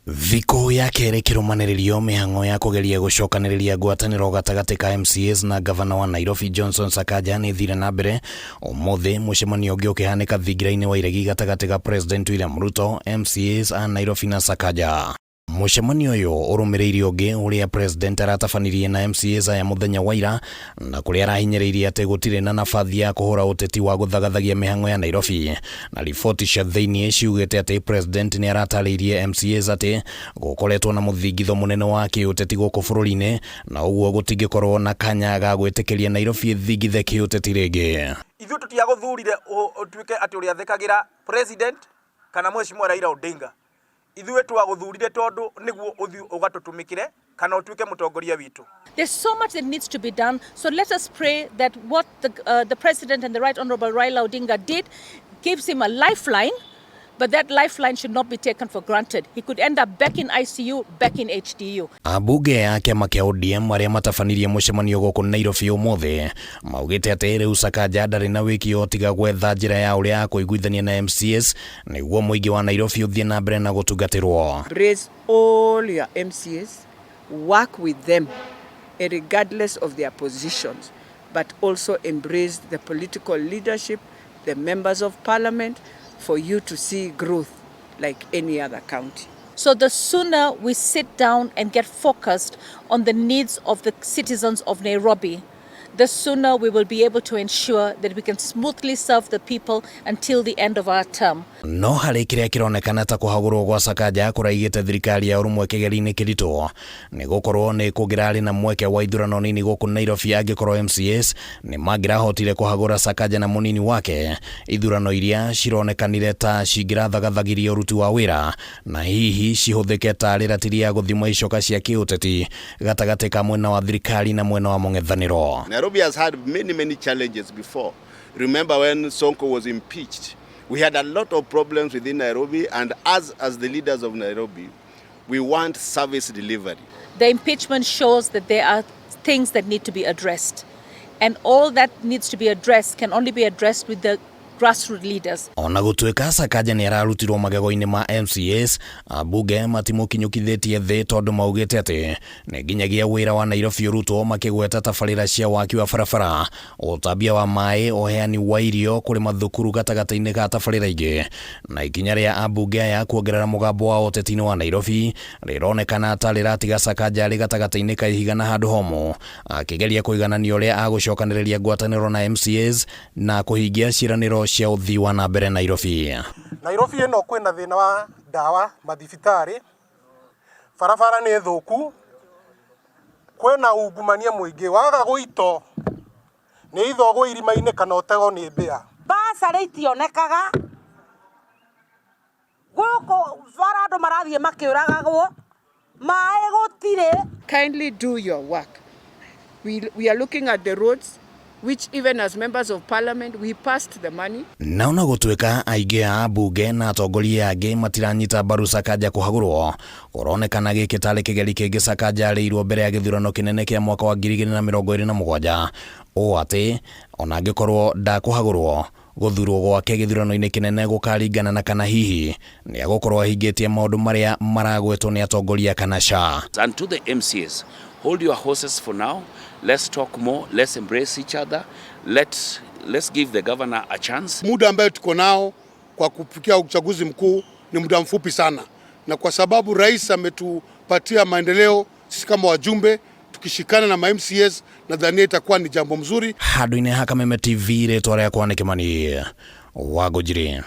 Thikũ ya kerĩ kĩrũmanĩrĩrio mĩhang'o ya kũgeria gũcokanĩrĩria ngwatanĩro gatagatĩ ka MCAs na ngavana wa Nairobi Johnson Sakaja nĩ ĩthire na mbere ũmũthĩ, mũcemanio ũngĩ ũkĩhanĩka thingira-inĩ wa iregi gatagatĩ ga President William Ruto, MCAs a Nairobi na Sakaja. Mũcemanio ũyũ ũrũmĩrĩire ũngĩ ũrĩa President aratabanirie na MCAs aya mũthenya wa ira na kũrĩa arahinyĩrĩirie atĩ gũtirĩ na nabathi ya kũhũra ũteti wa gũthagathagia mĩhang'o ya Nairobi. Na riboti cia thĩinĩ ciugĩte atĩ President nĩ aratarĩirie MCAs atĩ gũkoretwo na mũthingitho mũnene wa kĩũteti gũkũ bũrũri-inĩ na ũguo gũtingĩkorwo na kanya ga gwĩtĩkĩria Nairobi ĩthingithe kĩũteti rĩngĩ. Ithuĩ tũtiagũthurire ũtuĩke atĩ ũrĩathĩkagĩra president kana Mheshimiwa Raila Odinga. Ithuĩ twagũthurire tondũ nĩguo ũthiĩ ũgatũtũmĩkĩre kana ũtuĩke mũtongoria witũ. There's so much that needs to be done. So let us pray that what the President and the Right Honorable Raila Odinga did gives him a lifeline, but that lifeline should not be taken for granted. He could end up back in ICU, back in HDU. Ambunge a kĩama kĩa ODM arĩa matabanirie mũcemanio gũkũ Nairobi ũmũthĩ maugĩte atĩ rĩu Sakaja ndarĩ na wĩki tiga gwetha njĩra ya ũrĩa akũiguithania na MCAs nĩguo mũingĩ wa Nairobi ũthiĩ na mbere na gũtungatĩrwo. Embrace all your MCAs, work with them regardless of their positions, but also embrace the political leadership, the members of parliament, for you to see growth like any other county. So the sooner we sit down and get focused on the needs of the citizens of Nairobi, the sooner we will be able to ensure that we can smoothly serve the people until the end of our term. No harĩ kĩrĩa kĩronekana ta kũhagũrwo gwa Sakaja kũraigĩte thirikari ya ũrũmwe kĩgeri-inĩ kĩritũ nĩ gũkorwo nĩ kũngĩrarĩ na mweke wa ithurano nini gũkũ Nairobi angĩkorwo MCAs nĩ mangĩrahotire kũhagũra Sakaja na mũnini wake, ithurano iria cironekanire ta cingĩrathagathagirie ũruti wa wĩra na hihi cihũthĩke ta ratiri ya gũthima icoka cia kĩũteti gatagatĩ ka mwena wa thirikari na mwena wa mũng'ethanĩro. Nairobi has had many, many challenges before. Remember when Sonko was impeached, we had a lot of problems within Nairobi, and us as the leaders of Nairobi, we want service delivery. The impeachment shows that there are things that need to be addressed. And all that needs to be addressed can only be addressed with the grassroots leaders. Ona gũtuĩka Sakaja nĩ ararutirwo magego-inĩ ma MCAs, ambunge matimũkinyũkithĩtie thĩ tondũ maugĩte atĩ nĩ nginyagia wĩra wa Nairobi ũrutwo, makĩgweta tabarĩra cia waki wa barabara, ũtambia wa maĩ, ũheani wa irio kũrĩ mathukuru gatagatĩ-inĩ ga tabarĩra ingĩ. Na ikinya rĩa ambunge aya kuongerera mũgambo wa ũteti-inĩ wa Nairobi rĩronekana ta rĩratiga Sakaja arĩ gatagatĩ-inĩ ka ihiga na handũ homũ akĩgeria kũiganania ũrĩa agũcokanĩrĩria ngwatanĩro na MCAs na kũhingia ciĩranĩro cia ũthii wa na mbere Nairobi. Nairobi ĩno kwĩna thĩna wa ndawa mathibitarĩ, barabara nĩ thũku, kwĩna ungumania mũingĩ, waga gũito nĩ itho ũgwe irima-inĩ kana ũtegwo nĩ mbĩa. Basarĩ itionekaga gũkũ bara, andũ marathiĩ makĩũragagwo, maĩ gũtirĩ. Kindly do your work. We are looking at the roads, which even as members of parliament, we passed the money. Na ona gũtuĩka aingĩ a ambunge na atongoria angĩ matiranyita mbaru Sakaja kũhagũrwo, kũronekana gĩkĩ tarĩ kĩgeri kĩngĩ Sakaja arĩirwo mbere ya gĩthurano kĩnene kĩa mwaka wa 2027, ũũ atĩ ona angĩkorwo ndakũhagũrwo, gũthurwo gwake gĩthurano-inĩ kĩnene gũkaringana na kana hihi nĩ agũkorwo ahingĩtie maũndũ marĩa maragwetwo nĩ atongoria kana ca. And to the MCAs, hold your horses for now. Let's talk more. Let's embrace each other. Let's give the governor a chance. Muda ambayo tuko nao kwa kufikia uchaguzi mkuu ni muda mfupi sana, na kwa sababu rais ametupatia maendeleo, sisi kama wajumbe tukishikana na ma MCAs nadhania itakuwa ni jambo mzuri. Handũ-inĩ ha Kameme TV, rĩtwa rĩakwa nĩ Kĩmani Wangũnjiri.